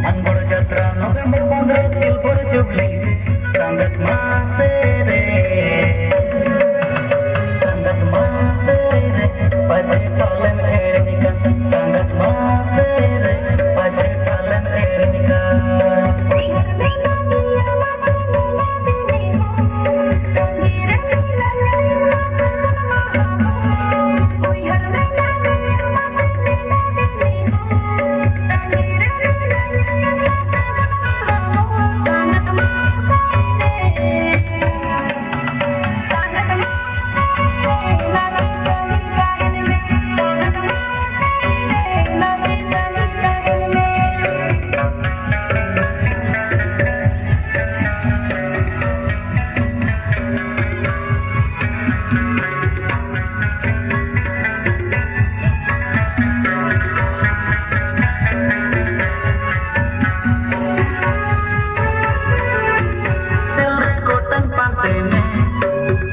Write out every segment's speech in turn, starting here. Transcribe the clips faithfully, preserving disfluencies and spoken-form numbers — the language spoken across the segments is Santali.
ᱢᱚᱝᱜᱚᱞ ᱡᱟᱛᱨᱟ ᱱᱚᱵᱷᱮᱢᱵᱚᱨ ᱯᱚᱱᱫᱽᱨᱚ ᱥᱤᱞᱵᱷᱚᱨ ᱡᱩᱵᱽᱞᱤ ᱨᱮ ᱥᱟᱸᱜᱟᱛ ᱢᱟᱥᱮ ᱨᱮ, ᱥᱟᱸᱜᱟᱛ ᱢᱟᱥᱮ ᱨᱮ ᱯᱟᱪᱷᱮ ᱯᱟᱞᱮᱢ ᱮᱲᱮᱧ ᱠᱟᱱ, ᱥᱟᱸᱜᱟᱛ ᱢᱟᱥᱮ ᱨᱮ ᱯᱟᱪᱷᱮ ᱯᱟᱞᱮᱢ ᱮᱲᱮᱧ ᱠᱟᱱ᱾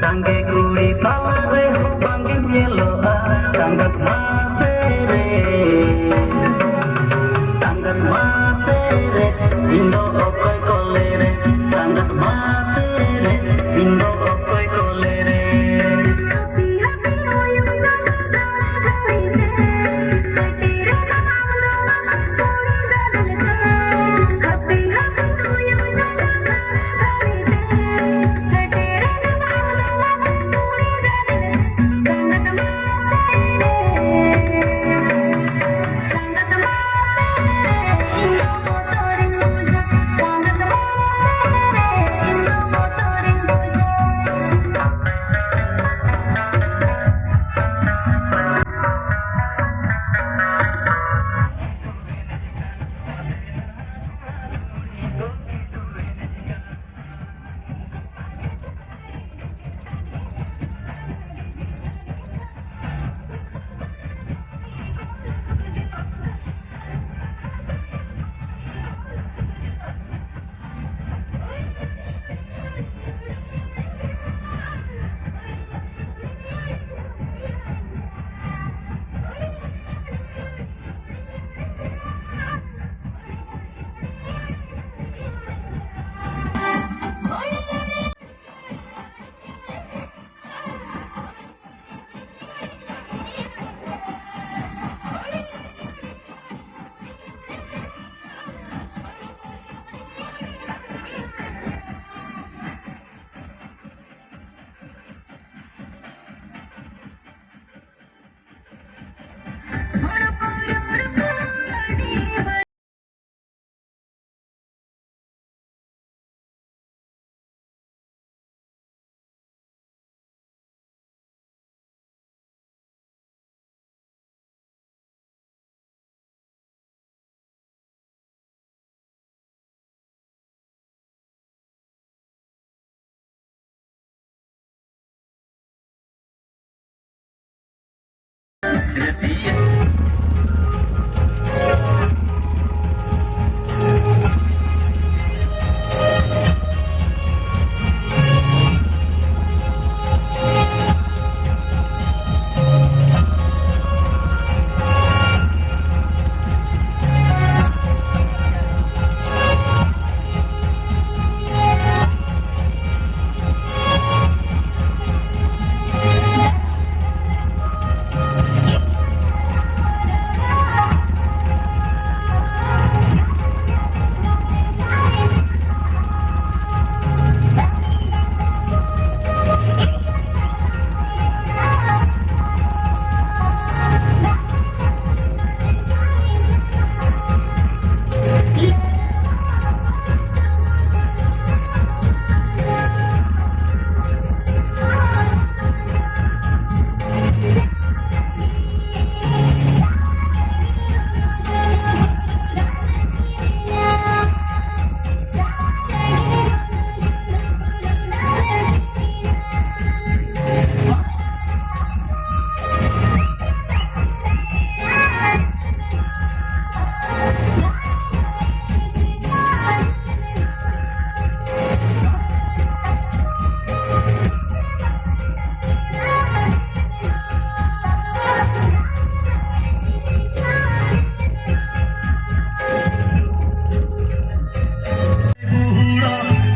ᱥᱟᱸᱜᱮ ᱠᱩᱲᱤ ᱛᱟᱞᱟ ᱨᱮᱦᱚᱸ ᱵᱟᱝᱜᱮᱢ ᱧᱮᱞᱚᱜᱼᱟ᱾ ᱥᱟᱸᱜᱟᱛ ᱢᱟᱥᱮ ᱨᱮ, ᱥᱟᱸᱜᱟᱛ ᱢᱟᱥᱮ ᱨᱮ, ᱤᱧ ᱫᱚ ᱚᱠᱚᱭ ᱠᱚᱞᱮ ᱨᱮ? ᱥᱟᱸᱜᱟᱛ ᱢᱟᱥᱮ ᱨᱮ, ᱤᱧ ᱫᱚ ᱚᱠᱚᱭ ᱠᱚᱞᱮ ᱨᱮ?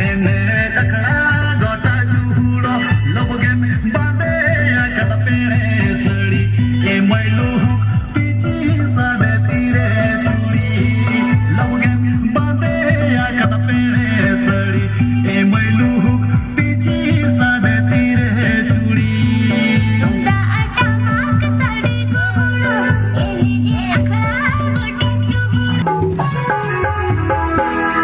ᱮᱱᱮᱡ ᱟᱠᱷᱲᱟ ᱜᱚᱴᱟ ᱡᱩᱦᱩᱲᱚ, ᱞᱚᱵ ᱜᱮᱢ ᱵᱟᱸᱫᱮ ᱟᱠᱟᱫ ᱯᱮᱲᱮ ᱥᱟᱹᱲᱤ, ᱮ ᱢᱟᱹᱭ ᱞᱩᱦᱩᱠ ᱯᱤᱪᱤ ᱥᱟᱰᱮ ᱛᱤᱨᱮ ᱪᱩᱲᱤ, ᱞᱚᱵ ᱜᱮᱢ ᱵᱟᱸᱫᱮ ᱟᱠᱟᱫ ᱯᱮᱲᱮ ᱥᱟᱹᱲᱤ, ᱮ ᱢᱟᱹᱭ ᱞᱩᱦᱩᱠ ᱯᱤᱪᱤ ᱥᱟᱰᱮ ᱛᱤᱨᱮ ᱪᱩᱲᱤ᱾ ᱛᱩᱢᱫᱟᱜ ᱴᱟᱢᱟᱠ ᱥᱟᱰᱮ ᱜᱚᱦᱚᱲᱚ, ᱮᱱᱮᱡ ᱟᱠᱷᱲᱟ ᱜᱚᱴᱟ ᱡᱩᱦᱩᱲ᱾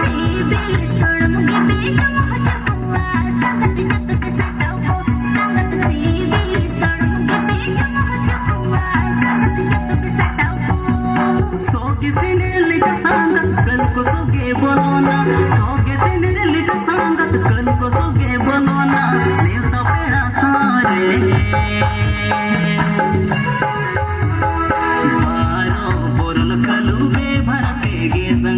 ᱥᱤᱵᱤᱞ ᱥᱚᱲᱚᱢ ᱜᱮ ᱵᱮᱱᱟᱣ ᱦᱚᱪᱚ ᱠᱚᱣᱟ, ᱥᱟᱸᱜᱟᱛ ᱡᱚᱛᱚ ᱯᱮ ᱥᱟᱴᱟᱣ ᱠᱚ, ᱥᱟᱸᱜᱟᱛ ᱥᱤᱵᱤᱞ ᱥᱚᱲᱚᱢ ᱜᱮ ᱵᱮᱱᱟᱣ ᱦᱚᱪᱚ ᱠᱚᱣᱟ, ᱥᱟᱸᱜᱟᱛ ᱡᱚᱛᱚ ᱯᱮ ᱥᱟᱴᱟᱣ ᱠᱚ᱾ ᱥᱚᱜᱮ ᱥᱮᱱᱮᱨ ᱞᱮᱠᱟ ᱥᱟᱸᱜᱟᱛ, ᱠᱟᱹᱱ ᱠᱚ ᱥᱚᱜᱮ ᱵᱚᱞᱚᱱᱟ, ᱥᱚᱜᱮ ᱥᱮᱱᱮᱨ ᱞᱮᱠᱟ ᱥᱟᱸᱜᱟᱛ, ᱠᱟᱹᱱ ᱠᱚ ᱥᱚᱜᱮ ᱵᱚᱞᱚᱱᱟ, ᱱᱮᱣᱛᱟ ᱯᱮᱲᱟ ᱥᱟᱨᱮ᱾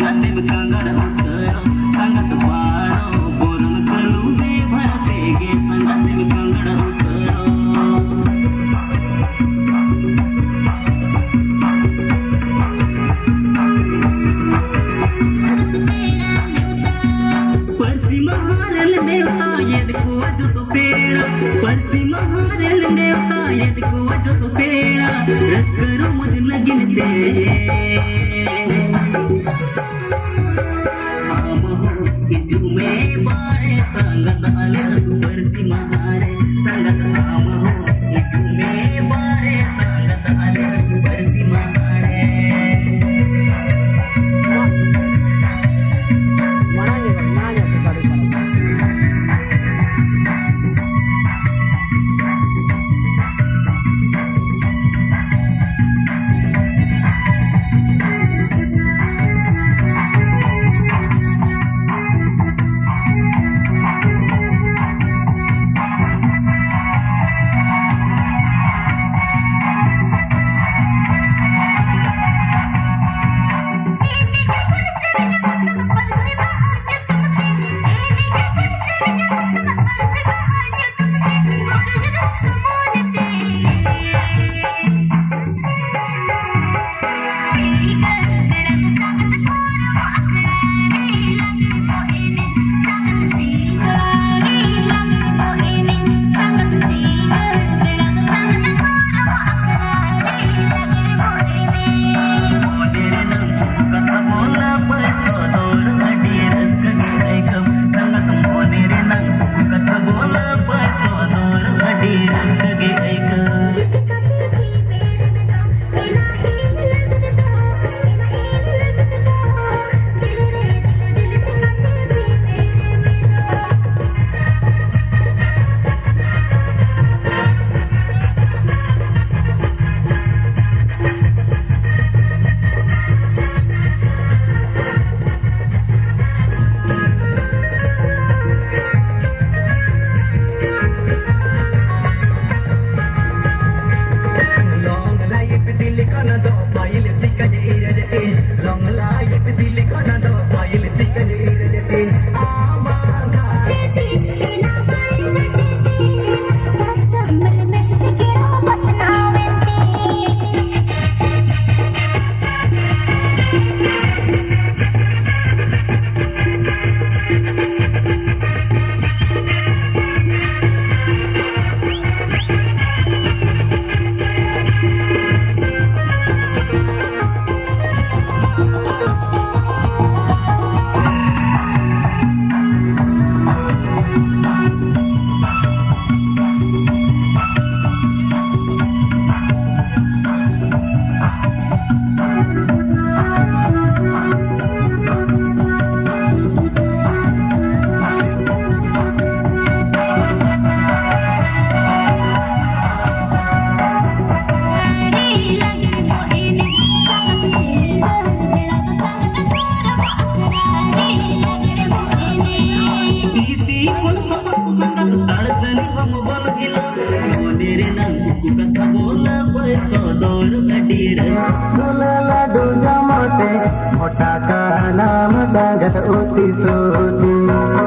ᱥᱟᱸᱜᱟᱛᱮᱢ ᱠᱟᱸᱜᱟᱲ ᱩᱛᱟᱹᱨᱚᱜ, ᱥᱟᱸᱜᱟᱛ ᱵᱟᱨᱚ ᱵᱚᱨᱚᱱ ᱠᱟᱹᱞᱩ ᱢᱮ ᱵᱷᱟᱨᱟᱛᱮ ᱜᱮ, ᱥᱟᱸᱜᱟᱛᱮᱢ ᱠᱟᱸᱜᱟᱲ ᱩᱛᱟᱹᱨᱚᱜ᱾ ᱯᱟᱹᱨᱥᱤ ᱢᱟᱦᱟ ᱨᱮᱞᱮ ᱱᱮᱣᱛᱟᱭᱮᱫ ᱠᱚᱣᱟ ᱡᱚᱛᱚ ᱯᱮᱲᱟ, ᱯᱟᱹᱨᱥᱤ ᱢᱟᱦᱟ ᱨᱮᱞᱮ ᱱᱮᱣᱛᱟᱭᱮᱫ ᱠᱚᱣᱟ ᱡᱚᱛᱚ ᱯᱮᱲᱟ, ᱨᱟᱹᱥᱠᱟᱹ ᱨᱚᱢᱚᱡᱽ ᱞᱟᱹᱜᱤᱫ ᱛᱮ᱾ ᱟᱢ ᱦᱚᱸ ᱦᱤᱡᱩᱜ ᱢᱮ ᱵᱟᱲᱮ ᱥᱟᱸᱜᱟᱛ ᱟᱞᱮ ᱟᱹᱛᱩ ᱯᱟᱹᱨᱥᱤ ᱢᱟᱦᱟ ᱨᱮ, ᱥᱟᱸᱜᱟᱛ ᱟᱢ ᱦᱚᱸ ᱦᱤᱡᱩᱜ ᱢᱮ ᱵᱟᱲᱮ ᱥᱟᱸᱜᱟᱛ ᱟᱞᱮ ᱟᱹᱛᱩ ᱯᱟᱹᱨᱥᱤ ᱢᱟᱦᱟ ᱨᱮ᱾ ᱢᱟᱲᱟᱝ ᱧᱚᱜ, ᱢᱟᱲᱟᱝ ᱧᱚᱜ ᱜᱟᱹᱰᱤ ᱯᱟᱨᱚᱢ᱾ ᱫᱩᱞᱟᱹ ᱞᱟᱹᱰᱩ ᱡᱚᱢ ᱛᱮ ᱢᱚᱴᱟ ᱠᱟᱱᱟᱢ ᱥᱟᱸᱜᱟᱛ ᱩᱛᱤ ᱥᱩᱛᱤ᱾